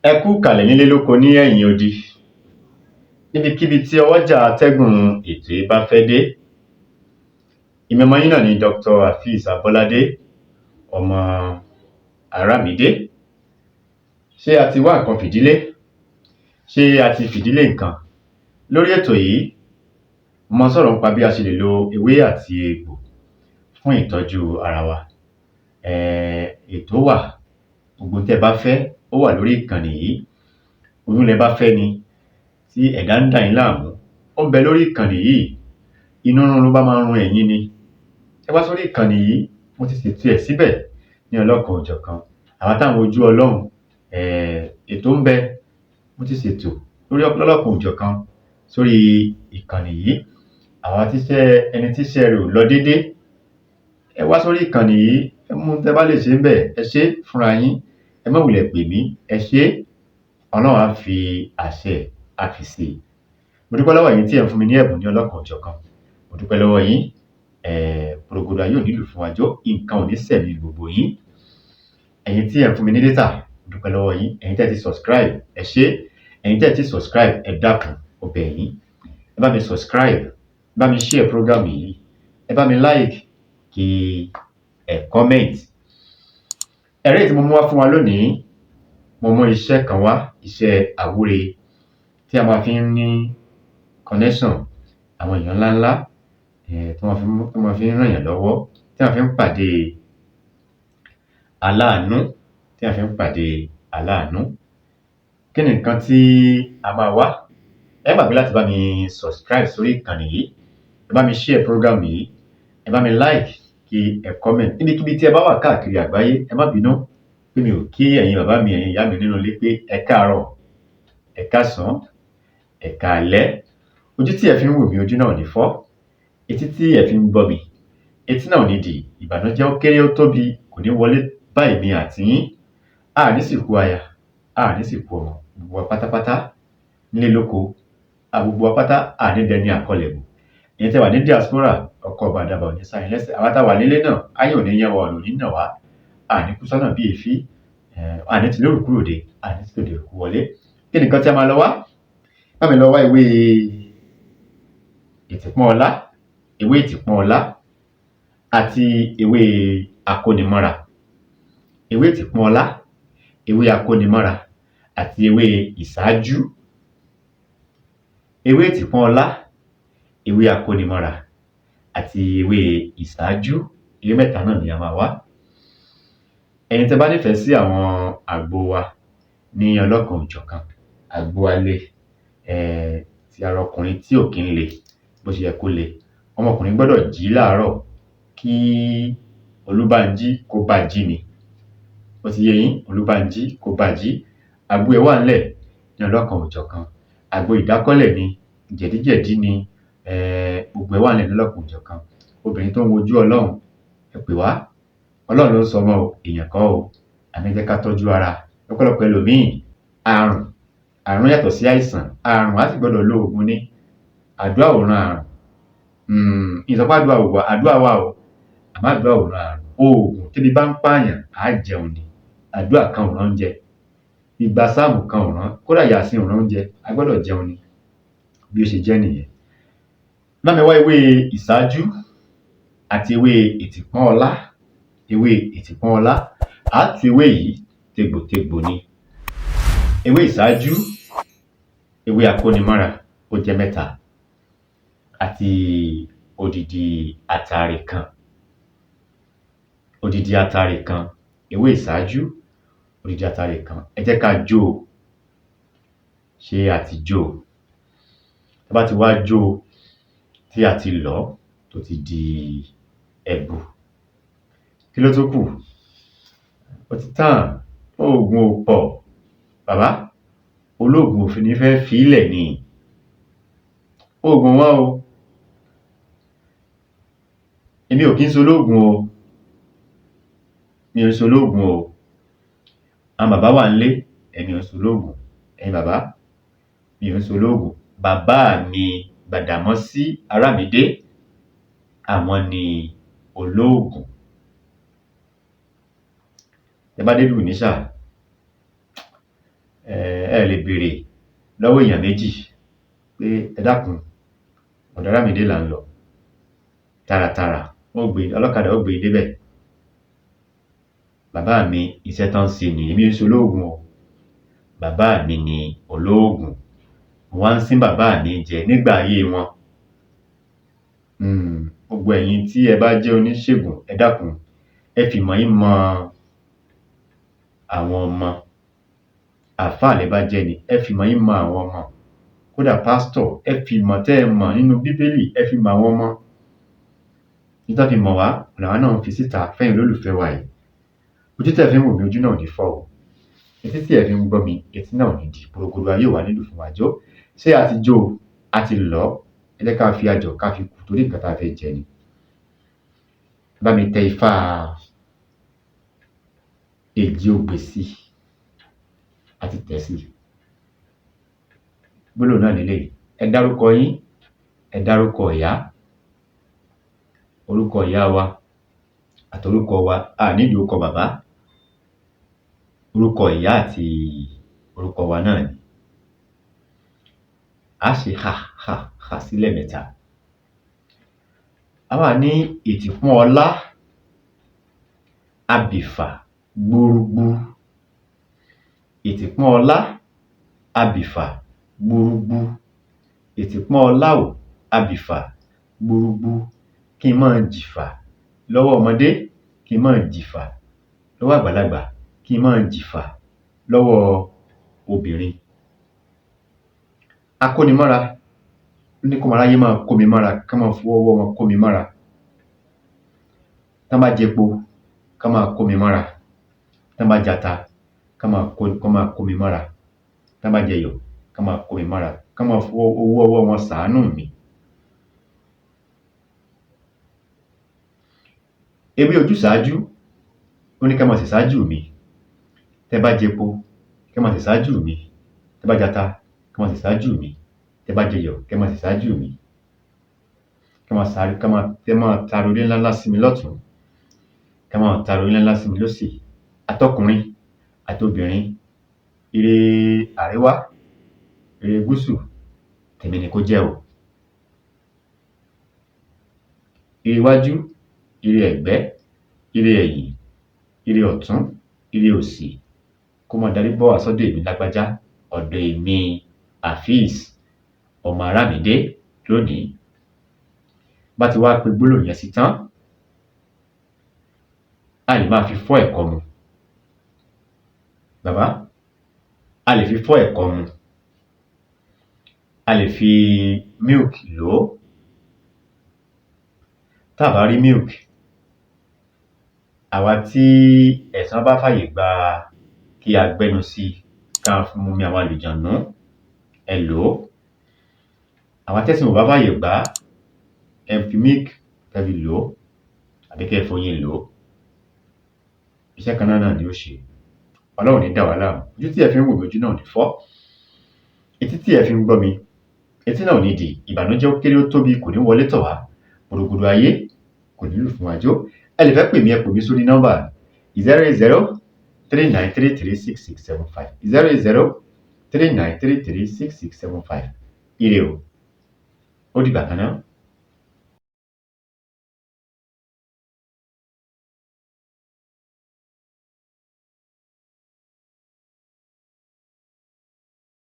Ẹ kú ìkàlẹ̀ nílé lóko ní ẹ̀yìn odi, níbikíbi tí ọwọ́jà atẹ́gùn ètò yìí bá fẹ́ dé. Èmi ọmọ yín náà ni Dr. Afeez Abọ́ládé, ọmọ Àràmídé. Ṣé a ti wá nǹkan fìdílé? Ṣé a ti fìdílé nǹkan? Lórí ètò yìí, mo máa sọ̀rọ̀ nípa bí a ṣe lè lo ewé àti egbò fún ìtọ́jú ara wa. Ètò wà, gbogbo ohun tẹ́ ẹ bá fẹ́, ó wà lórí ìkànnì yìí. Oyún lẹ bá fẹ́ ni, tí ẹ̀dá ń dà yín láàmú, ó ń bẹ lórí ìkànnì yìí. Inú rírun ló bá máa ń run ẹ̀yin ni. Ẹ wá sórí ìkànnì yìí, mo ti ṣètò ẹ̀ síbẹ̀ ní ọlọ́kan-ò-jọ̀kan. Àwa tá à ń wojú Ọlọ́run, ètò ń bẹ, mo ti ṣètò lórí lọ́lọ́kan-ò-jọ̀kan sórí ìkànnì yìí. Àwa tíṣẹ́ ẹni tíṣẹ́ rẹ̀ ò lọ dédé, ẹ wá sórí ìkànnì yìí, ẹ mú ohun tẹ́ bá lè ṣe ńbẹ̀, ẹ ṣé fúnra yín, ẹ má wulẹ̀ pè mí, ẹ ṣé. Ọlọ́run á fi àṣẹ ẹ̀, á fi sí i. Mo dúpẹ́ lọ́wọ́ ẹ̀yin tí ẹ̀ ń fún mi ní ẹ̀bùn ní ọlọ́kan-ò-jọ̀kan. Mo dúpẹ́ lọ́wọ́ yín. Porogodo ayé ò ní lù fún wa jó, nǹkan ò ní sẹ̀mí gbogbo yín. Ẹ̀yin tí ẹ̀ ń fún mi ní data, mo dúpẹ́ lọ́wọ́ yín. Ẹ̀yin tẹ́ ẹ ti subscribe, ẹ ṣé. Ẹ̀yin tẹ́ ẹ ti subscribe, ẹ dákun, mo bẹ̀ yín. Ẹ bá mi subscribe, ẹ bá mi share program yìí, ẹ bá mi like, kí ẹ comment. Ẹ̀rí tí mo mú wá fún wa lónìí, mo mú iṣẹ́ kan wá, iṣẹ́ àwúre tí a máa fi ń ní connection àwọn èèyàn ńláńlá, tí wọ́n fi ń ràn yàn lọ́wọ́, tí a fi ń pàdé aláàánú, tí a fi ń pàdé aláàánú. Kí ni nǹkan tí a máa wá? Ẹ má gbàgbé láti bá mi subscribe sórí ìkànnì yìí, ẹ bá mi share program yìí, ẹ bá mi like, kí ẹ comment. Níbikíbi tí ẹ bá wà káàkiri àgbáyé, ẹ má bínú pé mi ò kí ẹ̀yin bàbá mi, ẹ̀yin ìyá mi nínú ilé pé ẹ káàárọ̀, ẹ káàsán, ẹ káalẹ́. Ojú tí ẹ fi ń wò mí, ojú náà ò ní fọ́. Etí tí ẹ fi ń gbọ́ mi, etí náà ò ní dì. Ìbànújẹ́ ó kéré ó tóbi kò ní wọlé bá èmi àti yín. A à ní sìnkú aya, a à ní sìnkú ọmọ, gbogbo wa pátápátá nílé lóko, gbogbo wa pátá a à ní dẹni àkọlẹ̀bò. Ẹ̀yin tẹ́ wà ní diaspora, ọkọ́ ọba àdàbà ò ní sá yín lẹ́sẹ̀. Àwa tá wà nílé náà, áyán ò ní yán wa, ọ̀nà ò ní nà wá. A à ní kú sọ́nà bí èéfín, a à ní tilé òrùkú ròde, a à ní tòde òkú wọlé. Kí ni nǹkan tí a máa lọ wá? Bá mi lọ wá ewé ìtìpọ́n ọlá, ewé ìtìpọ́n ọlá àti ewé akónimọ́ra. Ewé ìtìpọ́n ọlá, ewé akónimọ́ra àti ewé ìsáájú. Ewé ìtìpọ́n ọlá, ewé akónimọ́ra àti ewé ìsáájú. Ewé mẹ́ta náà ni a máa wá. Ẹ̀yin tẹ́ bá nífẹ̀ẹ́ sí àwọn àgbo wa ní ọlọ́kan-ò-jọ̀kan, àgbo alẹ́, ti ara ọkùnrin tí ò kí ń le bó ṣe yẹ kó le. Ọmọkùnrin gbọ́dọ̀ jí láàárọ̀ kí Olúbánjí kó bá jí ni. Ó ti yé yín, Olúbánjí kó bá jí. Àgbo ẹ̀ wà ńlẹ̀ ní ọlọ́kan-ò-jọ̀kan. Àgbo ìdákọ́lẹ̀ ni, jẹ̀díjẹ̀dí ni, gbogbo ẹ̀ wà ńlẹ̀ ní ọlọ́kan-ò-jọ̀kan. Obìnrin tó ń wojú Ọlọ́run, ẹ pè wá. Ọlọ́run ló ń sọmọ o, èèyàn kọ́ o. Àmọ́ ẹ jẹ́ ká tọ́jú ara. Ọ̀pọ̀lọpọ̀ ẹlòmíì, àrùn, àrùn yàtọ̀ sí àìsàn. Àrùn á sì gbọ́dọ̀ lo òògùn ni. Àdúrà ò ran àrùn. Mi ò sọ pé àdúrà ò wà, àdúrà wà o, àmọ́ àdúrà ò ran àrùn. Òògùn tébi bá ń pààyàn, á jẹun ni. Àdúrà kan ò rán oúnjẹ. Igba sáàmù kan ò rán, kódà Yàsín ò rán oúnjẹ, a gbọ́dọ̀ jẹun ni. Bí ó ṣe jẹ́ nìyẹn. Bá mi wá ewé ìsáájú àti ewé ìtìpọ́n ọlá, ewé ìtìpọ́n ọlá. Á tú ewé yìí tegbòtegbò ni. Ewé ìsáájú, ewé akónimọ́ra, ó jẹ́ mẹ́ta àti odidi atare kan. Odidi atare kan, ewé ìsáájú, odidi atare kan. Ẹ jẹ́ ká jó o. Ṣé a ti jó o? Tá bá ti wá jó o, tí a ti lọ̀ ọ́, tó ti di ẹ̀bù. Kí ló tún kù? Ó ti tán. Oògùn ò pọ̀. Bàbá, olóògùn ò fi ní fẹ́ fílẹ̀ ni. Oògùn ò wọ́n o. Èmi ò kí ń ṣolóògùn o. Mi ò ń ṣolóògùn o. Àwọn bàbá wà ńlé, èmi ò ń ṣolóògùn. Ẹ̀yin bàbá, mi ò ń ṣolóògùn. Bàbá mi Gbàdàmọ́sí Àràmídé, àwọn ni olóògùn. Tẹ́ bá dé ìlú Ìníṣà, Ẹ lè béèrè lọ́wọ́ èèyàn méjì pé ẹ dákun, ọ̀dọ̀ Àràmídé là ń lọ. Tààràtààrà, wọ́n ó gbé ọlọ́kadà ó gbé yín débẹ̀. Bàbá mi, iṣẹ́ tán ń ṣe nìyí. Èmi ò ń ṣe olóògùn o. Bàbá mi ni olóògùn. Mo wá ń sín bàbá mi jẹ nígbà ayé wọn. Gbogbo ẹ̀yin tí ẹ bá jẹ́ oníṣègùn, ẹ dákun, ẹ fìmọ̀ yín mọ àwọn ọmọ. Àlfáà lẹ bá jẹ́ ni, ẹ fìmọ̀ yín mọ àwọn ọmọ. Kódà pásítọ̀, ẹ fìmọ̀ tẹ́ ẹ mọ̀ nínú Bíbélì, ẹ fi mọ àwọn ọmọ. Ní tán fi mọ̀ wá làwa náà ń fi síta fẹ́yin olólùfẹ́ wa yìí. Ojú tẹ́ ẹ fi ń wò mí, ojú náà ò ní fọ́ o. Etí tí ẹ fi ń gbọ́ mi, etí náà ò ní di. Porongodo ayé ò wá nílù fún wa jó. Ṣé a ti jó o? A ti lọ̀ ọ́. Ẹ jẹ́ ká fi ajọ̀ ká fi kù torí nǹkan tá a fẹ́ jẹ ni. Ẹ bá mi tẹ ifá èjì ogbè sí. A ti tẹ̀ sí. Gbólóhùn náà leléyìí. Ẹ dárúkọ yín, ẹ dárúkọ ìyá, orúkọ ìyá wa àtorúkọ wa. A à nídìí orúkọ bàbá. Orúkọ ìyá àti orúkọ wa náà ni. Á ṣe hà hà hà sí lẹ́ẹ̀mẹ́ta. Á wà ní ìtìpọ́n ọlá, abìfà gbúrúgbú. Ìtìpọ́n ọlá, abìfà gbúrúgbú. Ìtìpọ́n ọlá ò, abìfà gbúrúgbú. Kí n máa jìfà lọ́wọ́ ọmọdé, kí n máa jìfà lọ́wọ́ àgbàlagbà, kí n máa jìfà lọ́wọ́ obìnrin. Akónimọ́ra ní kọ́mọ aráyé máa kó mi mọ́ra, kán máa fọwọ́ ọwọ́ wọn kó mi mọ́ra. Tán bá jẹpo, kán máa kó mi mọ́ra. Tán bá jata, kán máa kó mi mọ́ra. Tán bá jẹyọ̀, kán máa kó mi mọ́ra. Kán máa fọwọ́ owó ọwọ́ wọn ṣàánú mi. Ewé ojúsàájú ó ní kán máa ṣèṣáájú mi. Tẹ́ bá jẹpo, kẹ́ máa ṣèṣáájú mi. Tẹ́ bá jata, kẹ́ máa ṣèṣáájú mi. Tẹ́ bá jẹyọ̀, kẹ́ máa ṣèṣáájú mi. Kẹ́ máa sáré, kẹ́ máa taari orí ńláńlá sí mi lọ́tùn-ún. Kẹ́ máa taari orí ńláńlá sí mi lósì. Àtọkùnrin àtobìnrin, ire àríwá, ire gúúsù, tèmi ni kó jẹ́ o. Ire iwájú, ire ẹ̀gbẹ́, ire ẹ̀yìn, ire ọ̀tún, ire òsì, kó máa darí bọ̀ wá sọ́dọ̀ èmi lágbájá, ọ̀dọ̀ èmi Afeez ọmọ Àràmídé lónìí. Bá ti wá pe gbólóhùn yẹn sí tán, a lè máa fi fọ́ ẹ̀kọ mu. Bàbá, a lè fi fọ́ ẹ̀kọ mu. A lè fi milk lò ó. Tá à bá rí milk, àwa tí ẹ̀sán bá fàyè gba kí a gbẹ́nu sí ká mumi àwọn àlùjànnú, ẹ lò ó. Àwa tẹ́sìn ò bá fàyè gbà á, ẹ fi milk kẹ́ fi lò ó àbí kẹ́ ẹ foyin lò ó. Iṣẹ́ kan náà ni ó ṣe. Ọlọ́run ò ní dà wá láàmú. Ojú tí ẹ fi ń wò mí, ojú náà ò ní fọ́. Etí tí ẹ fi ń gbọ́ mi, etí náà ò ní di. Ìbànújẹ́ ó kéré ó tóbi kò ní wọlé tọ̀ wá. Gbòrògbòdò ayé kò ní lù fún wa jó. Ẹ lè fẹ́ pè mí, ẹ pè mí sórí nọ́mbà 08039336675, 08039336675. Ire o. Ó dìgbà kan náà.